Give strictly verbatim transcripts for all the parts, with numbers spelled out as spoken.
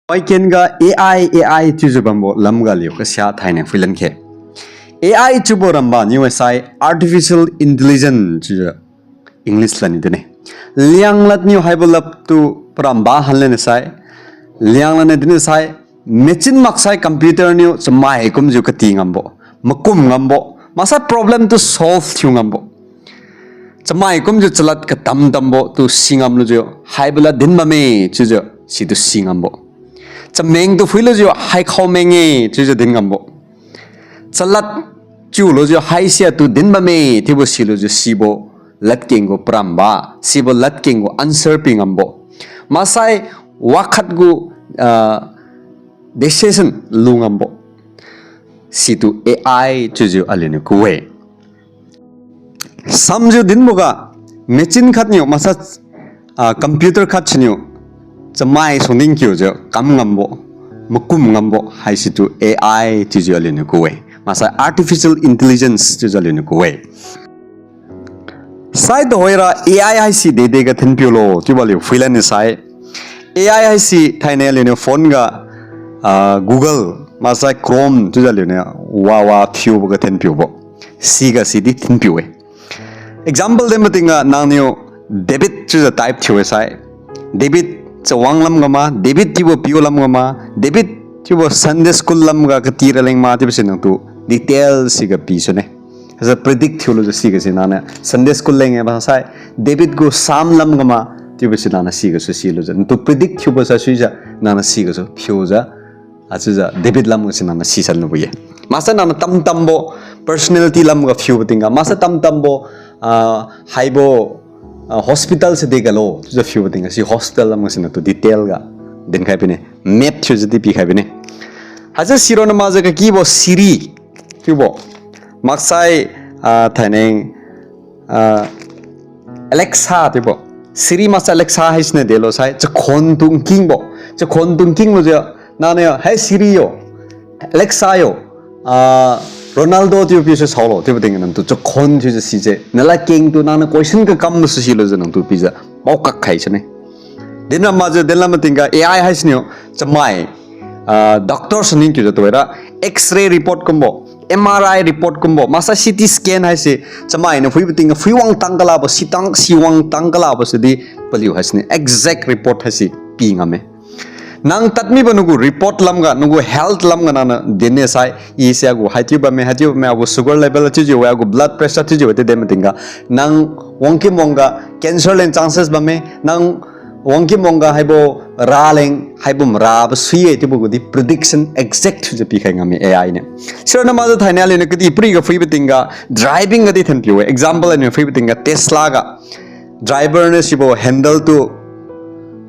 Waiken ga A I, A I chiujiu bambo lamga aliu kasia thainai phuilan khe. A I chiubo ramba niu sai artificial intelligence chiujiu English ladni dinne. Lianglad niu haibo lad tu paramba hanlan sai, lianglad niu din sai, machine maksai computer niu chamai kumjiu kati ngambo, makum ngambo, maksai problem tu solve thiu ngambo. Chamai kumjiu chalad katam tambo tu si ngamlujiu, haibo lad din bamme chiujiu situ si ngambo. Chameng tu phuilujiu haikhao meng-e chiujiu din ngambo. Chalad chiulujiu haisi atu din bamme chiubo silujiu sibo ladkeng gu paramba, sibo ladkeng gu answer pi ngambo. Maksai wakhat gu, ah, decision lu ngambo. Situ A I chiujiu aliuniu ku-e. Samjiu dinboga machine khat niu maksai, ah, computer khat siniu chamai sungding kiujiu kam ngambo, makum ngambo haisitu A I chiujiu aliuniu ku-e. Maksai artificial intelligence chiujiu aliuniu ku-e. Sai tuhoira A I haisi dede ga thinpiulo chiubo aliu phuilan ni sai. A I haisi thainai aliuniu phone ga, ah, Google maksai Chrome chiujiu aliuniu wawa thiubo ga thinpiubo. Siga sidi thinpiu-e. Example din matingga nangniu David chiujiu type thiu-e sai, David chawang lam gama, David chiubo piu lam gama, David chiubo Sunday school lamga kati raleng ma chiubo si nangtu detail siga pi sune. Haisi predict thiulujiu siga si nangniu Sunday school leng-e ba sai, David gu Psalm lam gama chiubo si nangniu sigasu silujiu nangtu predict thiubo sai suijiu nangniu sigasu phiujiu, achiujiu David lamga si nangniu sisan lubo ye. Maksai nangniu tamtambo personality lamga phiubo tingga, maksai tamtambo, ah, haibo, ah, hospital se degalo chiujiu phiubo tingga si hospital lamga si nangtu detail ga dinkhai bine, map thiujiu di pikhai bine. Haisi sironna makjiu kakibo Siri chiubo, maksai, ah, thainai, ah, Alexa chiubo. Siri maksai Alexa haisiniu delo sai chakhon tu nkingbo. Chakhon tu nkinglujiu nangniu, Hey Siri yo, Alexa yo, ah, Ronaldo chiu piu se saolo chiubo tingga nangtu chakhon thiujiu sise naladkeng tu nangniu question kakambo su silujiu nangtu pijiu maokak khai sune. Dinra makjiu dinlam matingga A I haisiniu chamai, ah, doctor suniu kiujiu tuhoira X-ray report kumbo, M R I report kumbo, maksai C T scan haise chamai niu phuibo tingga phuiwang tang kalabo, sitang siwang tang kalabo sidi paliu haisiniu exact report haise pi ngamme. Nang tadmibo nagu report lamga, nagu health lamga nangniu dinne sai, ise agu haichiu bamme, haichiu bamme, agu sugar level chiujiu-e, agu blood pressure chiujiu-e, chiudi matingga nang wangkim wangga cancer leng chances bamme, nang wangkim wangga haibo raleng, haibo marabo sui-e chiubo gudi prediction exact thiujiu pikhai ngamme A I niu. Sironna makjiu thainai aliuniu kadihpiriga phuibo tingga driving gadi thinpiu-e. Example aliuniu phuibo tingga Tesla ga driver niu sibo handle tu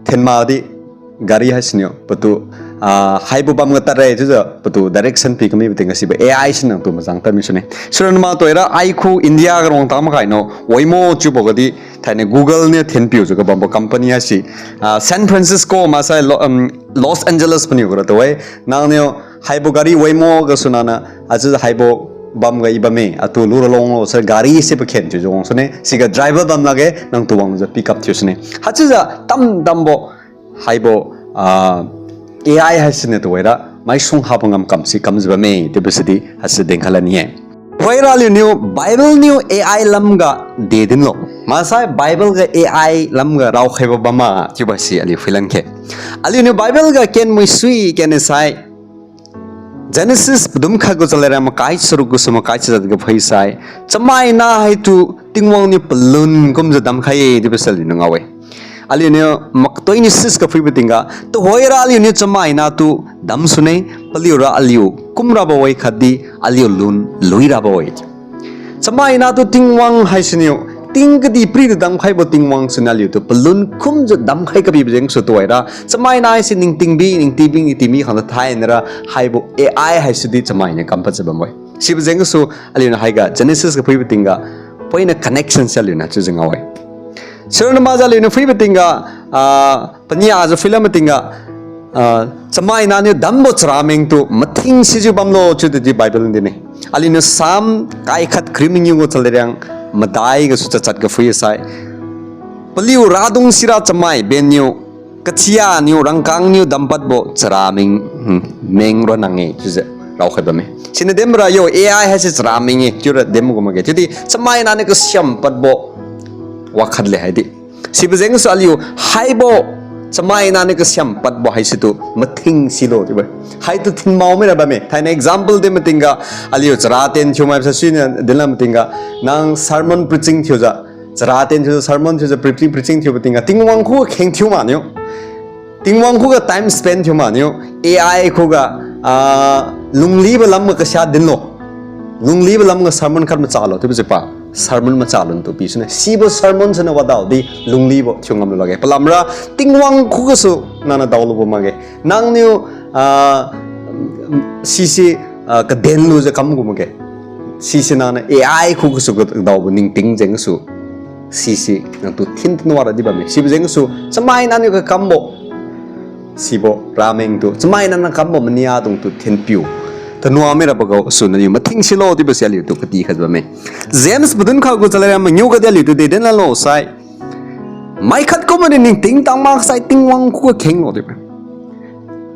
thinmakdi gari haisiniu patu, ah, haibo bamga tadre chiujiu patu direction pi kamibo tingga sibo A I siniu nangtu majang tadmi sune. Sironna mak tuhoira aikhu India ga ruang tang makai no Waymo chiubo gadi thainai Google niu thinpiujiu kabambo company haise, ah, San Francisco maksai Lo-, um, Los Angeles paniu gara tuhoe, nangniu haibo gari Waymo gasu nangniu achiujiu haibo bamga i bamme atu lura longlo sai gari se pakhen thiujiu wangsune, siga driver bam lakge nangtu wangjiu pick up thiu sune. Haichiujiu tamtambo haibo, ah, A I haisiniu tuhoira maisung habo ngamkam si kamjiu bamme chiubo sidi haisi dinkhai lani-e. Tuhoira aliuniu Bible niu A I lamga de dinlo, maksai Bible ga A I lamga raokhaibo bamma chiubo si aliu phuilan khe. Aliuniu Bible ga kenmui sui kenne sai Genesis padum khat gu chalad ra makai charuk gasu makai chajat ga phuisai, chamaina haitu Tingwang niu palun kumjiu damkhai-e chiubo si aliuniu ngao-e. Aliuniu mak twenty-six ga phuibo tingga, tuhoira aliuniu chamaina tu damsune, paliura aliu kumrabo-e khatdi aliu lun luirabo-e. Chamaina tu Tingwang haisiniu ting kadihpiri tu damkhaibo Tingwang siniu aliutu palun kumjiu damkhai kabibo jengsu tuhoira, chamaina haise ningtingbi, ningtingbi, ningtingbi khangjiu thainai ra haibo A I haisidi chamainiu kam padjiu bamme. Sibo jengsu aliuniu haiga Genesis ga phuibo tingga poina connection se aliuniu chiujiu ngao-e. Sironna makjiu aliuniu phuibo tingga, ah, paniajiu phuilan matingga, ah, chamaina niu dambo charamengtu mathing sijiu bamlo chiudi Bible niu din-e. Aliuniu Psalm kai khat kariu mangiu gu chalad riang madai gasu chachat ga phuisai, paliu radung sira chamai benniu Kathia niu rangkang niu dampadbo chara meng, hmm, meng ra nang-e chiujiu raokhai bamme. Siniu dinbo ra yo A I haise chara meng-e chiura dinbo gu makge. Chiudi chamaina niu kasiam padbo wakhat le haidi. Sibo jengsu aliu haibo chamaina niu kasiam padbo haisitu mathing silo chiubo. Haitu thinmao mira bamme. Thainai example din matingga aliu chara ten thiu mai sa suiniu dinlam matingga nang sermon preaching thiujiu chara ten thiujiu sermon thiujiu preaching, preaching thiubo tingga Tingwang khuga kheng thiu maniu. Tingwang khuga time spend thiu maniu, A I khuga, ah, lunglibo lamga kasia dinlo. Lunglibo lamga sermon khat machalo, chiubo jipa. Sermon machalo tu pi sune. Sibo sermon siniu wadaodi lunglibo thiu ngamlu lakge. Palamra Tingwang khugasu nangniu daolubo makge. Nangniu, ah, sise, ah, kaden lujiu kam gu makge. Sise nangniu A I khugasu kadaobo ningting jengsu. Sise nangtu thin tanwara di bamme. Sibo jengsu chamaina niu kakambo. Sibo ramengtu chamaina niu kambo maniadungtu thinpiu tanwa mirabo gasu naniu mathing silo chiubo si aliutu katikhai bamme. James padun kha gu chalariam mangiu gadi aliutu de dinlalo sai. Maikhat kumbo di ningting tang maksai Tingwang khuga khenglo chiubo.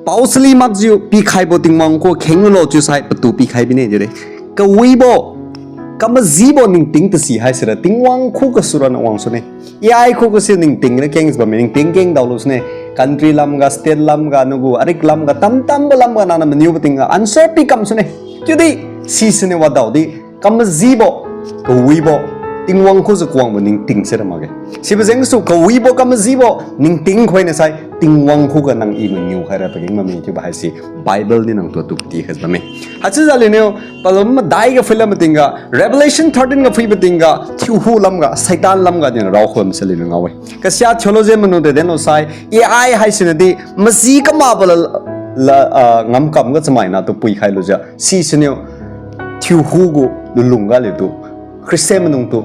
Paosali makjiu pikhaibo Tingwang khuga khenglulo chiusai patu pikhai bine chiude. Kawibo, kamajibo ningting tasi haisira Tingwang khugasu rana wangsune. A I khugasi ningting ra kengjiu bamme, ningting keng daolu sune. Country lamga, state lamga, nagu arik lamga, tamtambo lamga nangniu maniubo tingga answer pikam sune. Chiudi sisiniu wadaodi kamajibo, kawibo, Tingwang khujiu kawangbo ningting sira makge. Sibo jengsu kawibo kamajibo ningting khoina sai Tingwang khuga nang-i mangiu khaira pageng bamme chiubo haise Bible niu nangtu atu katikhai bamme. Haichiujiu aliuniu palum madai ga phuilam matingga, Revelation thirteen ga phuibo tingga thiuhu lamga, Satan lamga niu raokhai bamse aliuniu ngao-e. Kasia theologian maidung de dinlo sai, A I haisiniudi maji kamakbo la, la, ah, ngamkamga chamaina tu puikhai lujiu sisiniu thiuhu gu lulungga aliutu Christian maidungtu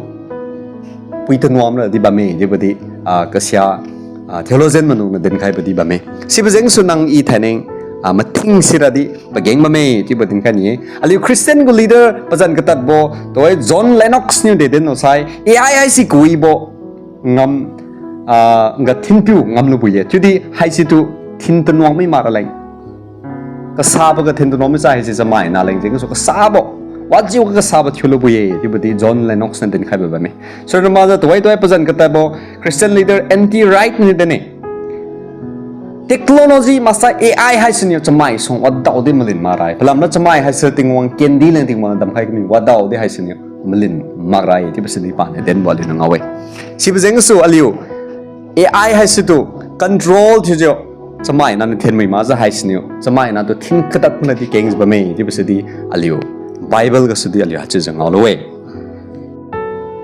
pui tanwam radi bamme chiubo di, ah, kasia, ah, theologian maidungniu dinkhaibo di bamme. Sibo jengsu nang-i thainai, ah, mathing siradi pageng bamme chiubo dinkhai ni-e. Aliu Christian gu leader pazan katadbo tuhoi John Lennox niu de dinlo sai, A I haise kawibo ngam, ah, ga thinpiu ngamlubo-e. Chiudi haisitu thin tanwang mi mak raleng. Kasabo ga thin tanwang mi sai haise chamaina leng jengsu kasabo. Wajiu ga kasabo thiulubo-e chiubo di John Lennox niu dinkhaibo bamme. Sirna majiu tuhoi tuhoi pazan katadbo Christian leader N T Wright niu din-e. Technology maksai A I haisiniu chamai suang wadaodi malin makra-e. Palamra chamai haise Tingwang kendi leng Tingwang damkhai kami wadaodi haisiniu malin makra-e chiubo sidi paniu dinbo aliuniu ngao-e. Sibo jengsu aliu A I haisitu control thiujiu chamaina niu thinmui makjiu haisiniu chamaina tu thin katad nadi kengjiu bamme chiubo sidi aliu Bible gasudi aliu haichiujiu ngaolu-e.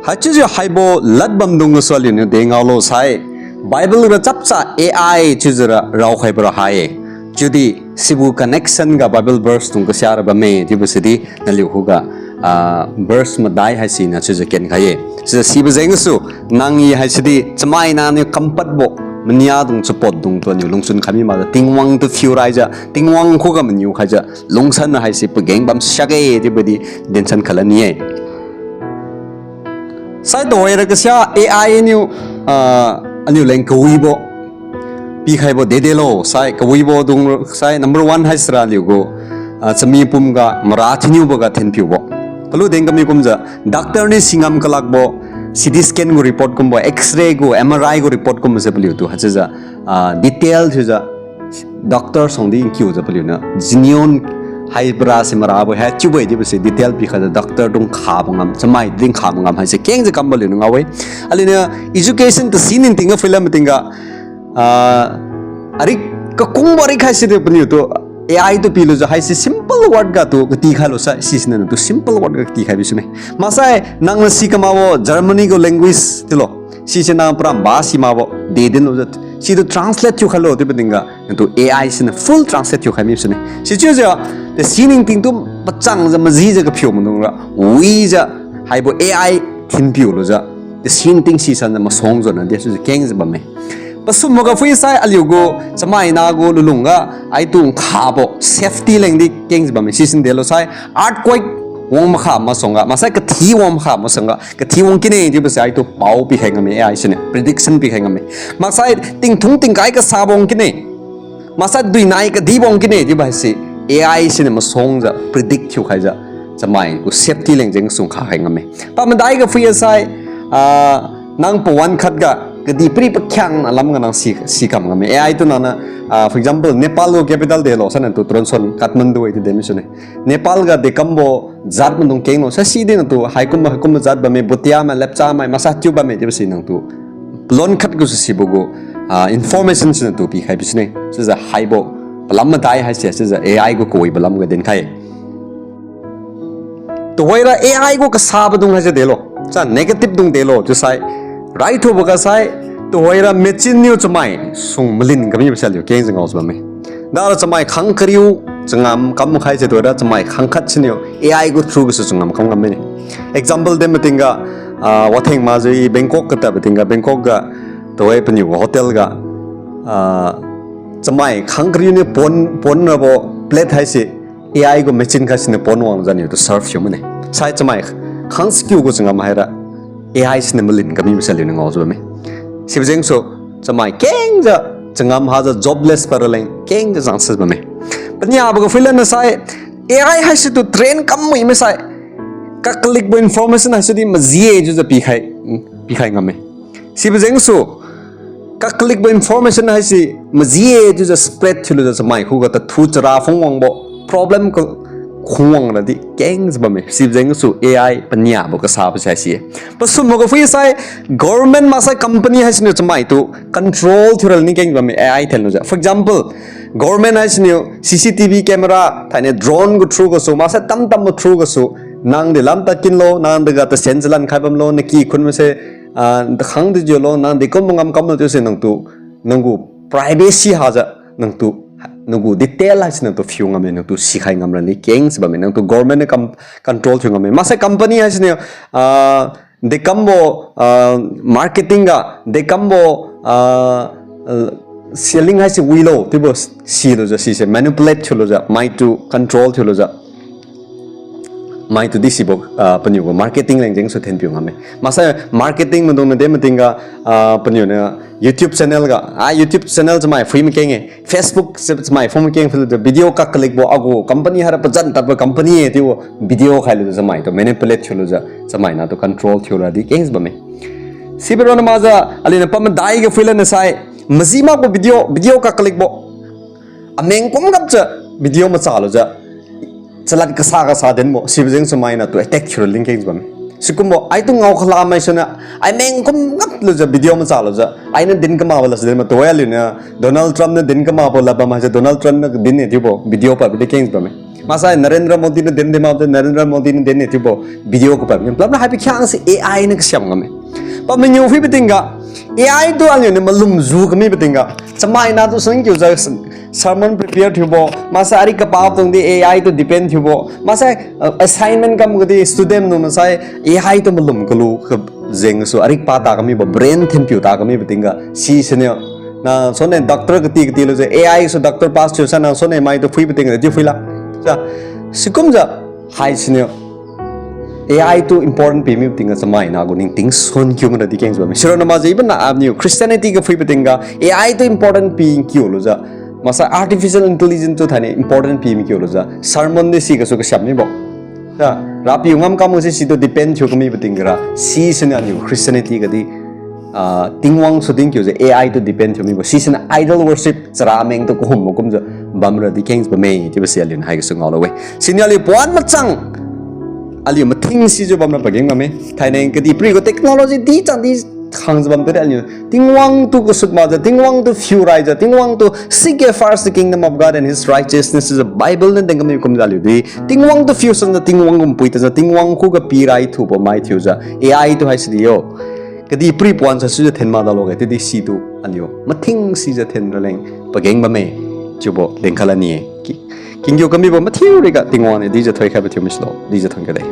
Haichiujiu haibo ladbamdung gasu aliuniu de ngaolo sai, Bible ra chapcha A I chiujiura raokhaibo ra hai-e. Chiudi sibo connection ga Bible verse dung kasiara bamme chiubo sidi naliu khuga, ah, verse madai haisiniu chiujiu kenkhai-e. Chiujiu sibo jengsu nang-i haisidi chamaina niu kampadbo, maniadung chapotdungtu aliu lungchun khai mi makjiu Tingwang tu phiu raijiu Tingwang khuga maniu khaijiu lungsan haise pageng bam siak-e chiubo di dinsan khalan ni-e. Sai tuhoira kasia A I niu, ah, aliuleng kawibo pikhaibo dedelo sai kawibo dung sai number one haisira aliugu, ah, chami pumga mara thiniuboga thinpiubo. Palu deng kami kumjiu doctor niu singam kalakbo, C T scan gu report kumbo, X-ray gu, M R I gu report kumbo se paliutu haichiujiu, ah, detail thiujiu doctor sangdi nkiujiu paliuniu genuine haibora se marabo hai chiubo-e chiubo se detail pikhaijiu doctor dung khabo ngam, chamai din khabo ngam haise kengjiu kam paliuniu ngao-e. Aliuniu education tasi ningting ga phuilam matingga, ah, arik kakungbo arik haise di paniutu A I tu pilujiu haise simple word ga tu katikhailu sai sisiniu natu simple word ga katikhai bisune. Maksai nangniu si kamakbo Germany gu language tilo. Sise nang paramba si makbo de dinlujiu situ translate thiukhailo chiubo tingga natu A I siniu full translate thiukhai misune. Sichiujiu tasi ningtingtu pachangjiu majijiu kaphiu maidungra wijiu haibo A I thinpiulujiu tasi ningting sisanjiu masongjiu nadi chiujiu kengjiu bamme. Pasumboga phuisai aliugu chamaina gu lulungga aitu nkhabo safety lengdi kengjiu bamme. Sisin delo sai earthquake wang makha masuangga, maksai kathi wang makha masuangga, kathi wang kine chiubo se aitu pao pikhai ngamme, A I siniu prediction pikhai ngamme. Maksai tingthung tingkai kasabo wang kine, maksai duinai kadibo wang kine chiubo haise A I siniu masuangjiu predict thiukhaijiu, chamai gu safety leng jeng sungkha khai ngamme. Pamadai ga phuiya sai, ah, nang pawan khatga kadihpiri pakhiangna lamga nang si, si kam ngamme. A I tu nangniu, ah, for example, Nepal gu capital delo sai nangtu turon son Kathmandu hai di demi sune. Nepal ga dekambo jat maidung kenglo sai sidi nangtu haikumbo, haikumbo jat bamme, Bhutia mai, Lepcha mai, maksai chiu bamme chiubo si nangtu palon khat gasu sibo gu, ah, information si nangtu pikhai bisune. Chiujiu haibo palam madai haise, chiujiu A I gu kawibo lamga dinkhai. Tuhoira A I gu kasapadung haise delo, sa negative dung delo chiusai, raithubo ga sai, tuhoira machine niu chamai sung malin kamibo sai aliu kengjiu ngaojiu bamme. Dara chamai khang kariu changam kam khai se tuhoira chamai khangkhat siniu A I gu through gasu changam kam ngam mine. Example de matingga, ah, watheng makjiu Bangkok katadbo tingga, Bangkok ga tuhoi paniu gu hotel ga, ah, chamai khang kariu niu pon, pon rabo plate haise A I gu machine khat siniu pon wangjiu aliutu serve thiu mane. Sai chamai khang sakiu gu changam haira A I siniu malin kamibo sai aliuniu ngaojiu bamme. Sibo jengsu chamai kengjiu changam hajiu jobless paraleng kengjiu chances bamme. Paniabo ga phuilan na sai, A I haisitu train kam mui masai, kaklikbo information haisidi maji-e chiujiu pikhai, pikhai ngamme. Sibo jengsu kaklikbo information haise maji-e chiujiu spread thiulujiu chamai khuga tathu chara phungwangbo problem ka khungwang radi kengjiu bamme. Sibo jengsu A I paniabo kasabo sai si-e. Pasumbo ga phuisai, government maksai company haisiniu chamaitu control thiura ni keng bamme A I thenlujiu. For example, government haisiniu C C T V camera thaini drone gu through gasu maksai tamtambo through gasu, nang di lam tadkinlo, nang dega tasen chalan khai bamlo, naki khun mase, ah, khang di jiulo, nang di kumbo ngam kamlo chiuse nangtu, nang gu privacy hajiu nangtu, nang gu detail haise nangtu phiu ngamme, nangtu sikhai ngamrani kengjiu bamme, nangtu government niu com-, control thiu ngamme. Maksai company haisiniu, ah, dekambo, ah, marketing ga, dekambo, ah, selling haise wilo chiubo silujiu sise manipulate thiulujiu, maitu control thiulujiu, maitu di sibo, ah, paniu gu marketing leng jengsu thenpiu ngamme. Maksai marketing maidungniu de matingga, ah, paniuniu YouTube channel ga, ah, YouTube channel chamai phui makeng-e, Facebook cha-, chamai phui makeng philujiu video kaklikbo agu company haira pazan tadbo company-e chiubo video khailujiu chamaitu manipulate thiulujiu, chamai natu control thiura di kengjiu bamme. Sibo ronna makjiu aliuniu pamadai ga phuilan na sai, maji makbo video, video kaklikbo, ameng kum gapjiu video machalujiu, chalad kasa kasa dinbo, sibo jengsu mai natu attack thiura lingkeng bam. Sikumbo aitu ngao khalamai suniu, ai meng kum gaplujiu video machalujiu, ainiu din kamakbo lad si din ma tuhoira aliuniu, Donald Trump niu din kamakbo lad bam haise Donald Trump niu din-e chiubo video pabidi keng bamme. Maksai Narendra Modi niu din di makbo, Narendra Modi niu din-e chiubo video kapad ni. Palamra haipi khyang si A I niu kasiam ngamme. Pameniu phuibo tingga, A I tu aliuniu malumjiu kamibo tingga, chamai natu sungkiujiu sermon prepare thiubo, maksai ari kapao tungdi A I tu depend thiubo, maksai, ah, assignment kam kadi student nung maksai A I tu malum kalu ka jengsu ari pa ta kamibo brain thenpiu ta kamibo tingga sisiniu, na sone doctor kati kati lujiu A I su doctor pass thiu sai na sone maitu phuibo tingga di phuila. Sa, sikumjiu haisiniu A I tu important pimibo tingga chamai nagu ningting sun kiu mana di keng bamme. Sironna makjiu even na aliuniu Christianity ga phuibo tingga A I tu important pi kiu lujiu, maksai artificial intelligence tu thaini important pi mi kiu lujiu sermon di sigasu kasiam mibo. Sa, Rapiu ngamkam si situ depend thiu kamibo tingga ra sisiniu aliu Christianity gadi, ah, Tingwang su din kiujiu A I tu depend thiu mibo. Sisiniu idol worship chara meng tu kahumbo kumjiu bamra di keng bamme chiubo si aliuniu haigasu ngaolu-e. Siniu aliu puan machang aliu mathing sijiu bamra pageng bamme. Thainai kadihpiri gu technology di chang di khangjiu bam tadi aliu Tingwang tu kasut makjiu, Tingwang tu phiu raijiu, Tingwang tu seek ye first the kingdom of God and his righteousness chiujiu Bible niu din kami kumjiu aliu di Tingwang tu phiu sanjiu, Tingwang gu npui tajiu, Tingwang khuga pirai thubo mai thiujiu A I tu haisi di yo. Kadihpiri puan sa sijiu thenmak dalo ga, tadi situ aliu mathing sijiu thenraleng pageng bamme chiubo lengkhala ni-e. Ki-, kingkiu kamibo mathiu riga Tingwang niu dijiu thoikhaibo thiu misilo, dijiu thon kade.